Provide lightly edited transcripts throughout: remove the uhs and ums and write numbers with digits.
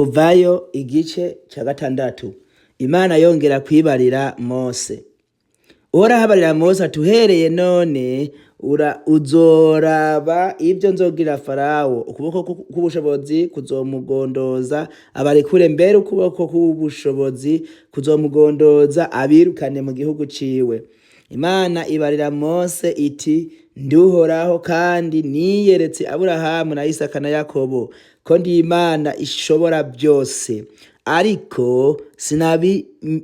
Kuvayo igice ca gatandatu. Imana yongera kwibarira Mose. Uhoraho abarira Mose ati: "Uhereye none uzoraba ivyo nzogirira Farawo: ukuboko k'ubushobozi kuzomugondoza abarekure, mbere ukuboko k'ubushobozi kuzomugondoza abirukane mu gihugu ciwe." Imana ibarira Mose iti: "Ndi Uhoraho, kandi niyeretse Aburahamu na Isaka na Yakobo ko ndi Imana ishobora byose, ariko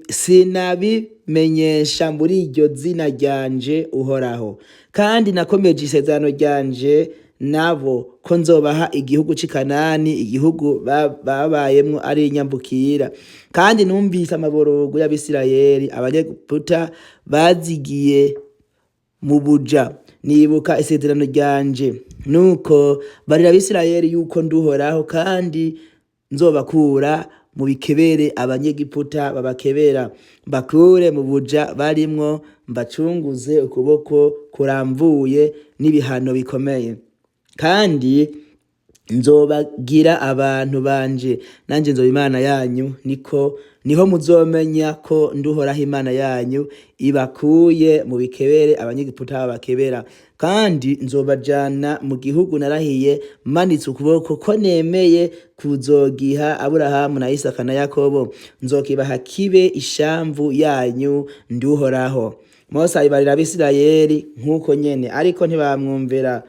sinabimenyesha muri iryo zina ryanje Uhoraho. Kandi nakomeje isezerano ryanje nabo ko nzobaha igihugu c'i Kanani, igihugu babayemwo ari inyambukira. Kandi numvise amaborogo y'Abisirayeli Abanyegiputa bazigiye mu buja, nibuka isezerano ryanje. Nuko barira Abisirayeli yuko nduhoraho, kandi nzobakura mu bikebere Abanyegiputa babakebera, mbakure mu buja barimwo, mbacunguze ukuboko kuramvuye n'ibihano bikomeye. Kandi nzobagira abantu banje, nanje nzoba Imana yanyu. Niko niho muzomenya ko nduhoraho Imana yanyu ibakuye mu bikebere Abanyegiputa babakebera. Kandi nzobajana mu gihugu narahiye manitse ukuboko ko nemeye kuzogiha Aburahamu na Isaka na Yakobo, nzokibaha kibe ishamvu yanyu. Nduhoraho." Mose abibarira Abisirayeli nk'uko nyene, ariko ntibamwumvira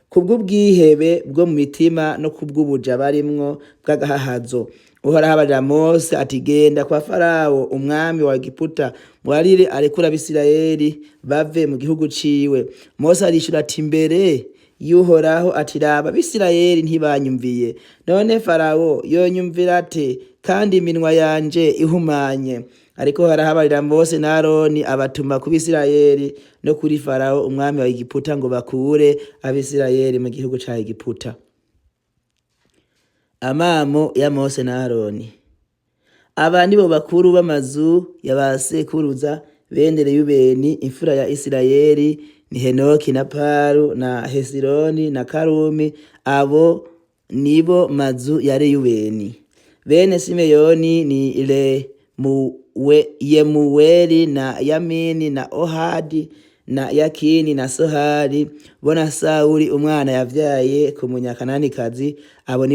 kubw'ubwihebe bwo mu mitima no kubw'ubuja barimwo bw'agahahazo. Uhoraho abarira Mose ati: "Genda kwa Farawo umwami wa Egiputa, mubarire arekure Abisirayeli bave mu gihugu ciwe." Mose arishura ati imbere y'Uhoraho ati: "Raba, Abisirayeli ntibanyumviye, none Farawo yonyumvira ate, kandi iminwa yanje ihumanye?" Ariko Uhoraho abarira Mose na Aroni, abatuma ku Bisirayeli no kuri Farawo umwami wa Egiputa ngo bakure Abisirayeli mu gihugu ca Egiputa. Amamo ya Mose na Aroni. Aba nibo bakuru b'amazu ya ba sekuruza bene Reyubeni, imfura ya Isirayeli: ni Henoki na Palu na Hesironi na Karumi. Abo nibo mazu ya Reyubeni. Bene Simeyoni ni Yemuweli na Yamini na Ohadi na Yakini na Sohari, bo na Sawuli umwana yavyaye ku Munyakananikazi. Abo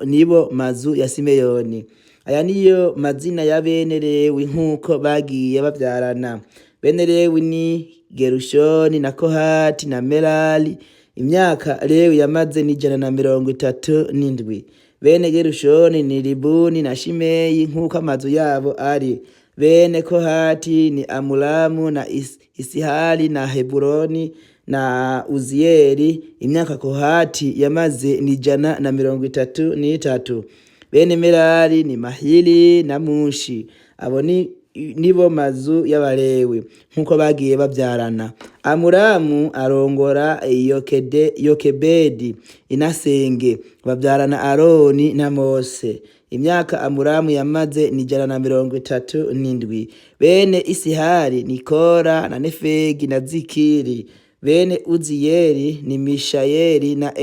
nibo mazu ya Simeyoni. Aya niyo mazina ya bene Lewi nk'uko bagiye bavyarana. Bene Lewi ni Gerushoni na Kohati na Merari. Imyaka Lewi yamaze ni 137. Bene Gerushoni ni Libuni na Shimeyi nk'uko amazu yabo ari. Bene Kohati ni Amuramu na Isihari na Heburoni na Uziyeli. Imyaka Kohati yamaze ni 133. Bene Merari ni Mahili na Mushi. Abo ni nibo mazu y'Abalewi nk'uko bagiye bavyarana. Amuramu arongora Yokebedi inasenge, bavyarana Aroni na Mose. Imyaka Amuramu yamaze ni 137. Bene Isihari ni Kora na Nefegi na Zikiri. Bene Uziyeli ni Mishayeli na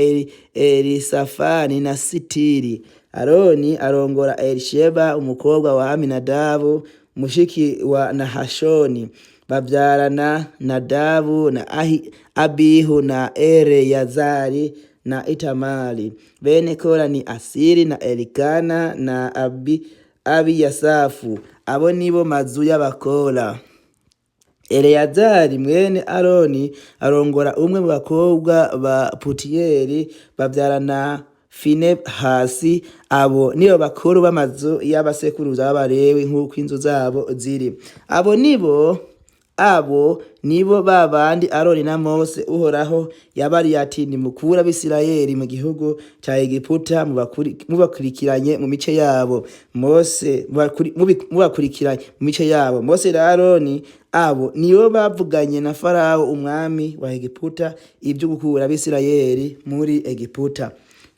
Elisafani na Sitiri. Aroni arongora Elisheba umukobwa wa Aminadabu, mushiki wa Nahashoni, bavyarana Nadabu na Abihu na Eleyazari na Itamari. Bene Kora ni Asiri na Elikana na Abiyasafu. Abo nibo mazu y'Abakora. Eleyazari mwene Aroni arongora umwe mu bakobwa ba Putiyeli, bavyarana Finehasi. Abo nibo bakuru b'amazu y'abasekuruza b'Abalewi nk'uko inzu zabo ziri. Abo nibo babandi Aroni na Mose Uhoraho yabariye ati: "Nimukure Abisirayeli mu gihugu ca Egiputa mubakurikiranye mu mice yabo." Mose mubakurikiranye mu mice yabo. Mose na Aroni, abo nibo bavuganye na Farawo umwami wa Egiputa ibyo gukura Abisirayeli muri Egiputa.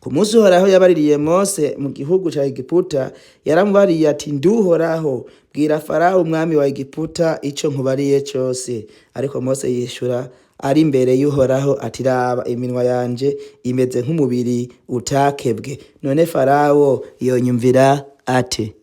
Ku munsi Uhoraho yabaririye Mose mu gihugu ca Egiputa, yaramubariye ati: "Nduhoraho, bwira Farawo umwami wa Egiputa ico nkubariye cose." Ariko Mose yishura ari imbere y'Uhoraho ati: Raba, iminwa yanje imeze nk'umubiri utakebwe, none Farawo yonyumvira ate?